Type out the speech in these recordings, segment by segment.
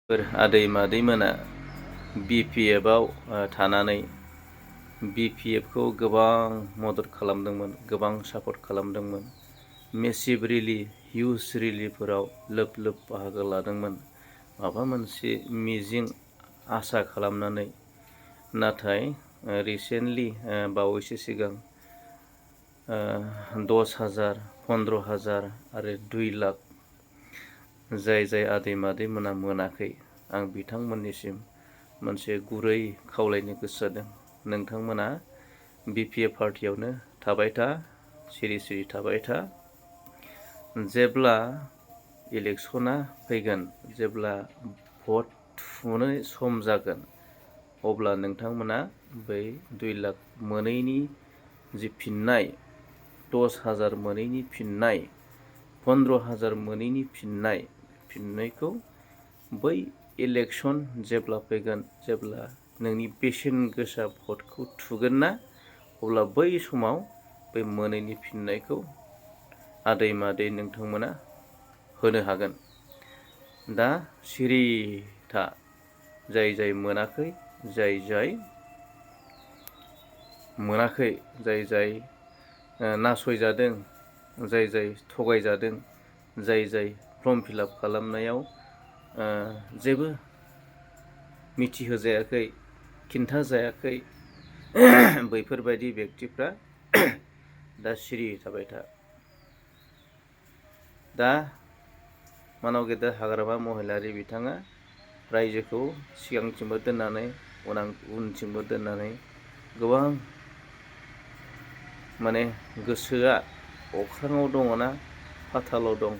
आदै मादैमोना BPFआव थानानै BPFखौ गोबां मदद खालामदोंमोन, गोबां सापर्ट खालामदोंमोन। मेसिभ रिलि, हिउज रिलिफोराव लोब लोब बाहागो लादोंमोन, माबा मोनसे मिजिं आसा खालामनानै। नाथाय रिसेन्टलि बावैसो सिगां 10,000, 15,000 आरो 2 लाख जाय आदै मादैमोना मोनाखै, आं बिथांमोननिसिम मोनसे गुरै खावलायनो गोसो जादों। नोंथांमोना BPF पार्टियावनो थाबाय था, सिरि सिरि थाबाय था। जेब्ला इलेक्सना फैगोन, जेब्ला भट थुनो सम जागोन, अब्ला नोंथांमोना बै 2 लाख मोनैनि जि फिननाय, 10,000 मोनैनि फिननाय, 15,000 मोनैनि फिननायखौ बै इलेक्सन जेब्ला फैगोन, जेब्ला नोंनि बेसेन गोसा भटखौ थुगोन ना, अब्ला बै समाव बै मोनैनि फिननायखौ आदै मादै नोंथांमोना होनो हागोन। दा सिरि था, जाय मोनाखै, जाय मोनाखै, जाय नासयजादों, जाय थगायजादों, जाय फर्म फिलआप खालामनायाव जेबो मिथिहोजायाखै, खिन्थाजायाखै, बैफोरबायदि बेक्तिफ्रा दा सिरि थाबाय था। दा मानाव गेदेर हाग्रामा महिलारि बिथाङा रायजोखौ सिगांथिंबो दोननानै उनथिंबो दोननानै गोबां माने गोसोआ अख्राङाव दङ ना पातालाव दं,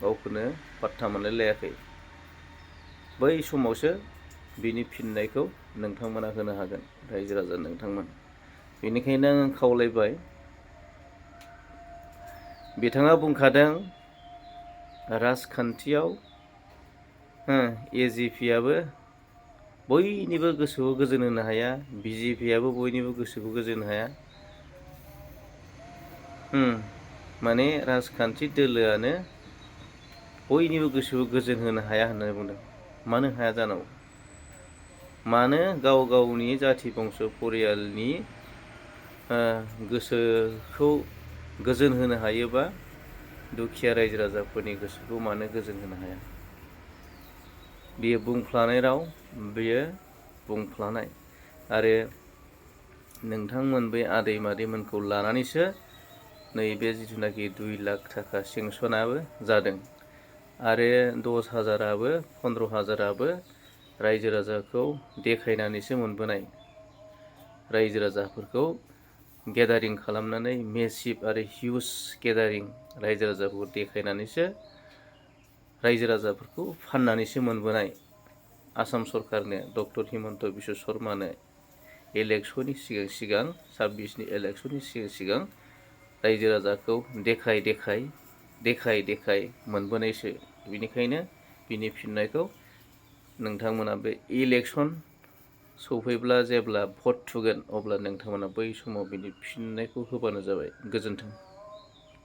गावखौनो पात्ता मोनलायलायाखै। बै समावसो बिनि फिननायखौ नोंथांमोना होनो हागोन, रायजो राजा नोंथांमोन। बेनिखायनो आं खावलायबाय, बिथाङा बुंखादों राजखान्थियाव AGPआबो बयनिबो गोसोखौ गोजोन होनो हाया, BJPआबो बयनिबो गोसोखौ गोजोन होनो हाया। माने राजखान्थि दोलोआनो बयनिबो गोसोखौ गोजोन होनो हाया होननानै बुंदों। मानो हाया जानांगौ? मानो गाव गावनि जाथि बंस' परियालनि गोसोखौ गोजोन होनो हायोबा दुखिया रायजो राजाफोरनि गोसोखौ मानो गोजोन होनो हाया? बेयो बुंफ्लानाय राव, बेयो बुंफ्लानाय। आरो नोंथांमोन बे आदै मादैमोनखौ लानानैसो नैबे जिथुनाखि 2 लाख थाखा सेंसनाबो जादों। आरो 10,000आबो 15,000आबो रायजो राजाखौ देखायनानैसो मोनबोनाय। रायजो राजाफोरखौ गेदारिं खालामनानै, मेसिभ आरो हिउज गेदारिं रायजो राजाफोरखौ देखायनानैसो, रायजो राजाफोरखौ फाननानैसो मोनबोनाय। आसाम सरकारनो, डक्टर हिमन्त बिश्व शर्मानो इलेक्सननि सिगां 26नि इलेक्सननि सिगां रायजो राजाखौ देखाय मोनबोनायसो। बेनिखायनो बिनि फिननायखौ नोंथांमोना बे इलेक्सन सफैब्ला जेब्ला भट थुगोन, अब्ला नोंथांमोना बै समाव बिनि फिननायखौ होबानो जाबाय। गोजोन्थों।